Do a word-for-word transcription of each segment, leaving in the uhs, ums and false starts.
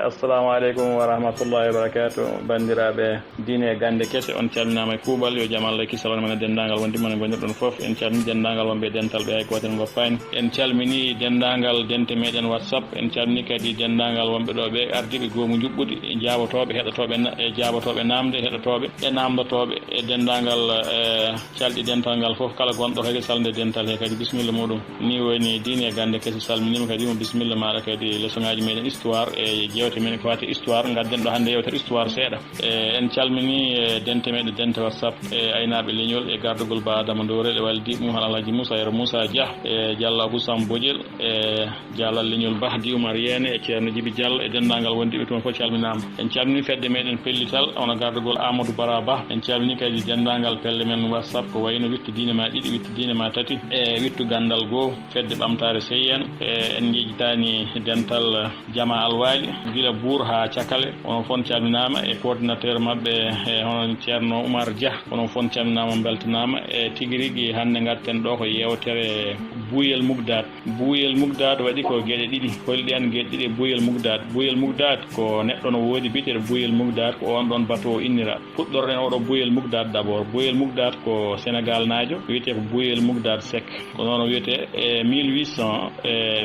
Assalamu aleykum wa rahmatullahi wa barakatuh. Banndiraaɓe diine e gannde kese, on calminaama e kuuɓal. Yo jam Allah e kisal won e mon e denndaangal wondiɓɓe mon e ngonirɗon fof. En calmini denndaangal wonɓe e dental ɓe, hay gooto en ngoppaani. En calmini denndaangal dente meɗen WhatsApp. En calmini kadi denndaangal wonɓe ɗo ɓe, ardiiɓe goomu njuɓɓudi, e jaabotooɓe, heɗotooɓe na-, e jaabotooɓe naamnde, heɗotooɓe e naamndotooɓe, e denndaangal, eh, calɗi dental ngal fof. Kala gonɗo kadi salnde dental he kadi bisimilla muɗum. Ni woni diine e gannde kese, salminiima kadi mo bisimilla maaɗa kadi lesoŋaaji meɗen histoire e jeewte men ko fati histoire. Ngadden ɗo hannde yewtere histoire seeɗa. E, en calmini, e, dente meɗen, dente WhatsApp, e, aynaaɓe leñol e gardagol Ba Adama Ndorel e waldi mum Alhaji Moussa Yero Moussa Dia e Diallo Abou Sam Bodiel e Diallo leñol Bah Di Oumar Yene e Ceerno Djibi Diallo e denndaangal wondiɓe toon fof calminaama. En calmini fedde meɗen pellital, hono gardagol Amadou Bara Ba. En calmini kadi denndaangal pelle men WhatsApp, ko wayno wittu diine ma ɗiɗi, wittu diine ma tati, e wittu ganndal goo, fedde ɓamtaare C I N. E, en njejjitaani dental Jama Alwaali, gila Buur haa Cakale, onon fof calminaama, e coordinateur maɓɓe, e hono Ceerno Oumar Dia, onon fof calminaama, mbeltanaama. E tigi rigi hannde ngarten ɗo ko yeewtere Buuyel Mugdaat. Buuyel Mugdaat waɗi ko geɗe ɗiɗi. Holi ɗeen geɗe ɗiɗi e Buuyel Mugdaat? Buuyel Mugdaat ko neɗɗo no woodi biyeteeɗo Buuyel Mugdaat, ko oon ɗoon bato o innira. Puɗɗorɗen oɗo Buuyel Mugdaat d'abord. Buuyel Mugdaat ko Senegaalnaajo, wiyetee ko Buuyel Mugdaat Seck. Ko noon o wiyetee. E mille huit cent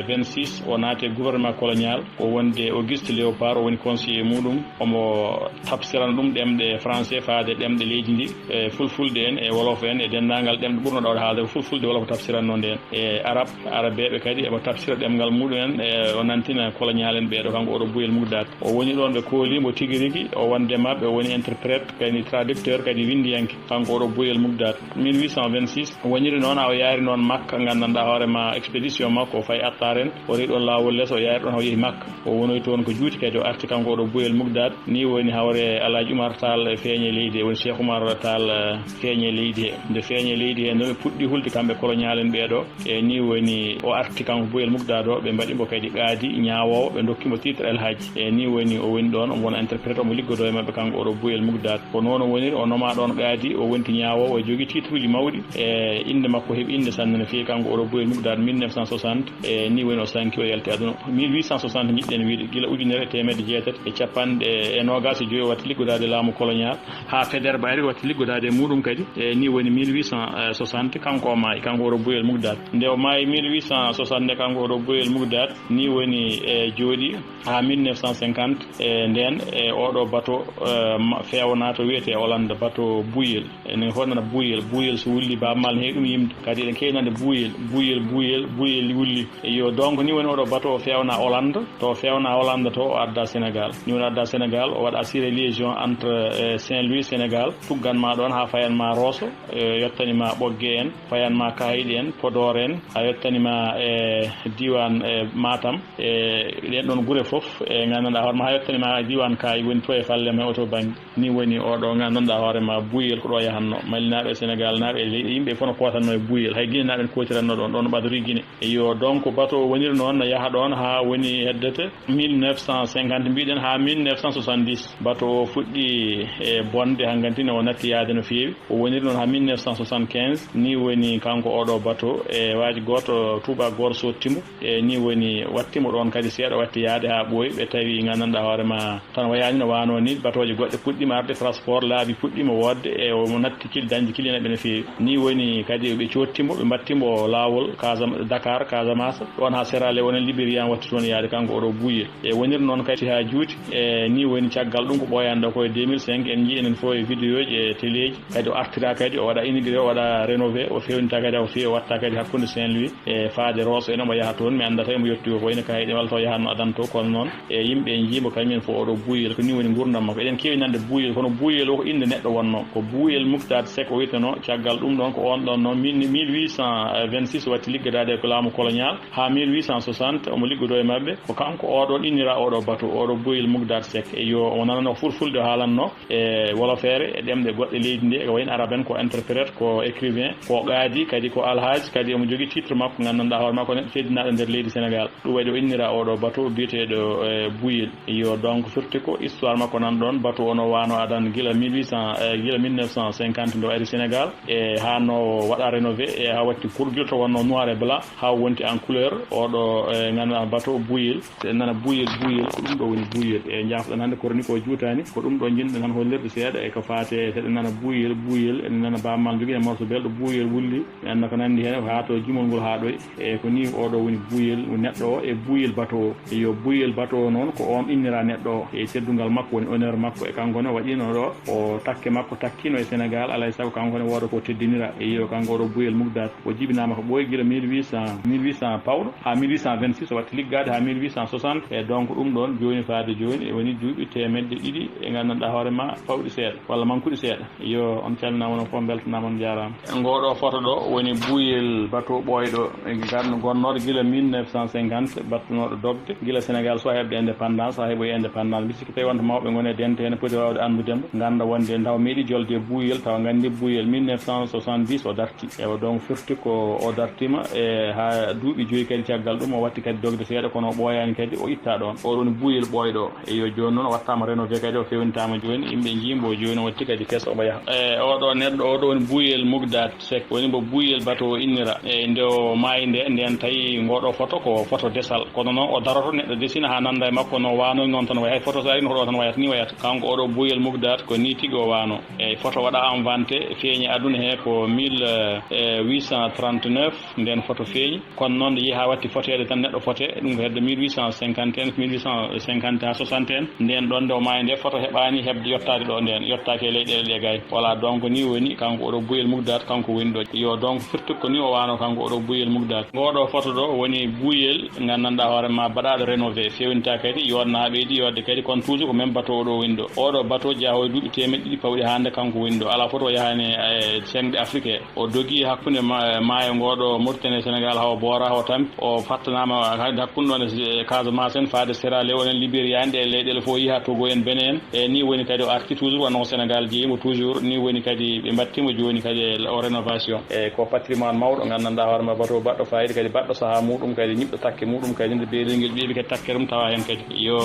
vingt-six, o naati e gouvernement colonial, ko wonde Auguste Léopard, o woni conseiller muɗum. Omo tafsirana ɗum ɗemɗe français faade ɗemɗe leydi ndi, e fulfulde en, e wolof en, e denndaangal ɗemɗe ɓurnoɗe waawde haalde ko fulfulde, wolof o tafsiranno ndeen, e arab, arabeeɓe kadi eɓe tafsira ɗemngal muɗum en, e o nantina colonial en ɓeeɗo, kanko oɗo Buuyel Mugdaat. O woni ɗoon, ɓe kooli mo tigi rigi, o wonde maɓɓe, o woni interprète, kadi traducteur, kadi winndiyanke, kanko oɗo Buuyel Mugdaat. Mille huit cent vingt-six, woniri noon, haa o yaari noon Makka, nganndanɗaa hoore ma, expédition makko, o fayi Attaar en, o rewi ɗoon laawol les, o yaari ɗoon, o yehi Makka. O wonoyi toon ko juuti kadi, o arti kanko oɗo Buuyel Mugdaat. Ni woni hawre Alhaji Umar Taal feeñe leydi he, woni Cheikh Umar Taal, eh, feeñe leydi he. Nde feeñe leydi he, no ɓe puɗɗi hulde kamɓe colonial en ɓeeɗo. E ni woni o arti kanko Buuyel Mugdaat o, ɓe mbaɗi mbo kadi qaadi ñaawoowo, ɓe ndokki mbo titre El Hadj. E ni woni o woni ɗoon, omo wona interprète, omo liggodoo e maɓɓe kanko oɗo Buuyel Mugdaat. Ko noon o woniri, o nomaa ɗoon qaadi, o wonti ñaawoowo, o jogii titre uji mawɗi. E innde makko heɓi innde sanne no feewi, kanko oɗo Buuyel Mugdaat, mille neuf cent soixante. E ni woni o sanki, o yalti aduna. Mille huit cent soixante njiɗɗen wiide, gila ujunere e teemedde jeetati e capanɗe noogaas e joyi o watti liggodaade laamu colonial, haa Faidherbe ari o watti liggodaade e muɗum kadi. E ni woni mille huit cent soixante, kanko o maayi, kanko oɗo Buuyel Mugdaat. Nde o maayi mille huit cent soixante nde, kanko oɗo Buuyel Mugdaat, ni woni e jooɗi haa mille neuf cent cinquante. E ndeen, e oɗo bato, e, ma-, feewna to wiyetee Hollande, bato Buuyel. Enen fof nana Buuyel, Buuyel so wulli, Baaba Maal ne heewi ɗum yimde. Kadi eɗen keewi nande Buuyel, Buuyel, Buuyel, Buuyel wulli. Eyyo, donc ni woni oɗo bato o feewna Hollande, to feewna Hollande to o adda Sénégal. Ni woni adda Sénégal, o waɗa assuré liaison entre, eh, Saint-Louis, Sénégal, tuggan ma ɗoon haa fayan ma Rosso, eh, yottani ma Ɓoggee en, fayan ma Kaayɗi en, Podor en, a yottani ma, eh, diiwaan, eh, Matam, e ɗeen ɗoon gure fof, e nganndanɗaa hoore ma, haa yottani ma diiwaan Kaay woni to e falle ma e oto bannge. Ni woni oɗo nganndanɗaa hoore ma Buuyel ko ɗo yahanno. Malinaaɓe e Senegaalnaaɓe e leyɗe yimɓe fof no pootanno e Buuyel. Hay Ginenaaɓe no kootiranno ɗoon, ɗoon no ɓadori Gine. Eyyo, donc bato o woniri noon no yaha ɗoon haa woni heddete mille neuf cent cinquante mbiɗen haa mille neuf cent soixante-dix. Bato o fuɗɗi e bonde, hankanti ne o natti yaade no feewi. O woniri noon haa mille neuf cent soixante-quinze. Ni woni kanko oɗo bato e waaji gooto tuuba goor sottimo. E ni woni wattimo ɗoon kadi seeɗa, watti yaade haa ɓooyi, ɓe tawi nganndanɗaa hoore ma tan wayaani no waano ni, batooje goɗɗe puɗɗiima arde, transport laabi puɗɗiima woodde, e o natti kil, dañde kiliyanɓe no feewi. Ni woni kadi ɓe coottimo, ɓe mbattimo laawol Kasam-, Dakar, Casamance, ɗoon haa Sierra Leone, Libéria, watti toon yaade kanko oɗo Buuyel. E woniri noon kadi haa juuti, e ni woni caggal ɗum ko ɓooyaani ɗo ko e deux mille cinq, en njii enen fof e vidéoji e téléji, kadi o artira kadi, o waɗa inauguré, o waɗa rénové, o feewnita kadi, o feewi, o watta kadi hakkunde Saint-Louis e faade Rosso en, omo yaha toon, mi anndaa tawi omo yetti ko wayno Kaayɗi walla taw yahatno adana to, kono noon e yimɓe en njii mbo kañum en fof oɗo Buuyel, ko ni woni nguurndam makko. Eɗen keewi nande Buuyel, kono Buuyel o ko innde neɗɗo wonnoo, ko Buuyel Muktaar Seck o wiyeteno, caggal ɗum ɗoon ko oon ɗoon noon mille huit cent vingt-six watti liggodaade ko laamu colonial, haa mille huit cent soixante omo liggodoo e maɓɓe, ko kanko oɗon innira oɗo bato, oɗo Buuyel Muktaar Seck. Eyyo, omo nananoo ko fulfulde o haalanno e wolofeere, e ɗemɗe goɗɗe leydi ndi, ko wayno arabe en, ko interprète, ko écrivain, ko qaadi, kadi ko alhaaj, kadi omo jogii titre makko, nganndanɗaa hoore makko neɗɗo teddinaaɗo nder leydi Senegaal. Ɗum waɗi o innira oɗo bato biyeteeɗo, e, Buuyel. Iyo, donc, firti ko histoire makko nan ɗoon, bato o no waano adan gila mille huit cent, e, gila mille neuf cent cinquante nde o ari Senegaal, e, haa no waɗa rénové, e, haa watti kurjol to wonno noir et blanc, haa wonti en couleur, oɗo, e, nganndanɗaa bato Buuyel. Nana Buuyel, Buuyel, Ko ɗum ɗo woni buuyel. E jaafoɗen hannde koroni ko juutaani, ko ɗum ɗo njiɗɗen tan hollirde seeɗa e ko faati e seeɗa nana buuyel, buuyel, ene nana Baaba Maal jogii e morso belɗo buuyel wulli. Mi annda ko nanndi heen, haa to jimol ngol haa ɗoy. E ko nii oɗo woni buuyel neɗɗo o e buuyel bato o. Yo buuyel bato o noon, ko oon innira neɗɗo o. E teddungal makko woni honneur makko. E kanko ne o waɗiino ɗo, o takke makko takkiino e Senegaal, alaa e sago kanko ne wooda ko teddinira. E yo kanko oɗo buuyel Mugdaat, o jibinaama ko ɓooyi gila mille huit cents, mille huit cents pawɗo, haa mille huit cent vingt-six o watti liggaade haa mille huit cent soixante. E donc ɗum ɗoon jooni faade jooni e woni duuɓi teemedde ɗiɗi e nganndanɗaa hoore ma pawɗi seeɗa walla mankuɗi seeɗa. Yo on calminaama onon fof, mbeltanaama, on njaaraama. Ngooɗo foto ɗo woni buuyel bato ɓooyɗo, ngarno gonnooɗo gila mille neuf cent cinquante, battunooɗo dogde gila Senegaal so heɓde indépendance, haa heɓoyi indépendance. Mbi sikki tawi wonta mawɓe ngoni e dente heen poti waawde anndude mo, ngannda wonde tawa meeɗi jolde e buuyel, tawa nganndi buuyel mille neuf cent soixante-dix o darti. Ewa, donc firti ko o dartima e haa duuɓi joyi kadi caggal ɗum o watti kadi dogde seeɗa, kono o ɓooyaani kadi, o itta ɗoon. Oɗo woni buuyel ɓooyɗo. E yo jooni noon o wattaama rénové kadi, o fewnitaama jooni, yimɓe njii mbo jooni o watti kadi keso omo yaha. E oɗo neɗɗo, oɗo woni buuyel Mugdaat Sek, woni mbo buuyel bato o innira. E nde o maayi nde, nden tawi ngoɗo foto ko foto desal. Kono noon o daroto neɗɗo desina haa nannda e makko no waano noon tan wayi. Hay foto so ari no ko ɗo tan wayata, ni wayata. Kanko oɗo buuyel Mugdaat ko ni tigi o waano. E foto waɗa inventé, feeñi aduna he ko mille huit cent trente-neuf, nden foto feeñi. Kono noon nde yehi haa watti foteede tan neɗɗo fote, ɗum ko hedde mille huit cent cinquante et un, mille huit cent cinquante haa soixante et un. Nden ɗoon nde o maayi nde foto heɓaani heɓde yottaade ɗo nden, yottaaki e leyɗeele ɗe gay. Voilà, donc ni woni kanko oɗo buuyel Mugdaat, kanko woni ɗo. Yo donc firti ko ni o waano kanko oɗo buuyel Mugdaat. Ngoɗo foto ɗo woni buuyel nganndanɗaa hoore ma baɗaaɗo rénové, fewnita kadi, yoodna haa ɓeydi yoodde kadi, kono toujours ko même bateau oɗo woni ɗo. Oɗo bateau jeyaa e duuɓi teemeɗɗe ɗiɗi pawɗi hannde kanko woni ɗo. Alaa foto o yahaani e sengde Afrique he. O dogi hakkunde ma-, maayo ngo ɗo Mauritanie e Senegal, hawa Boora, hawa Tampi. O fattanaama kadi hakkunde ɗon e Casamance en, faade Sierra Leone en, Liberia en, ɗe leyɗeele fof, o yehi haa Togo en, Benin en. E ni woni kadi o arti toujours, wano ko Senegal jeyi mo toujours. Ni woni kadi ɓe mbatti mo jooni kadi e o rénovation. E ko patrimoine mawɗo, nganndanɗaa hoore ma, bateau baɗɗo fayida kadi, baɗɗo sahaa muɗum kadi, ñiɓɗo takke muɗum kadi, nde beelel ngel ɓeeɓi kadi takkere mum tawa heen kadi. Yo.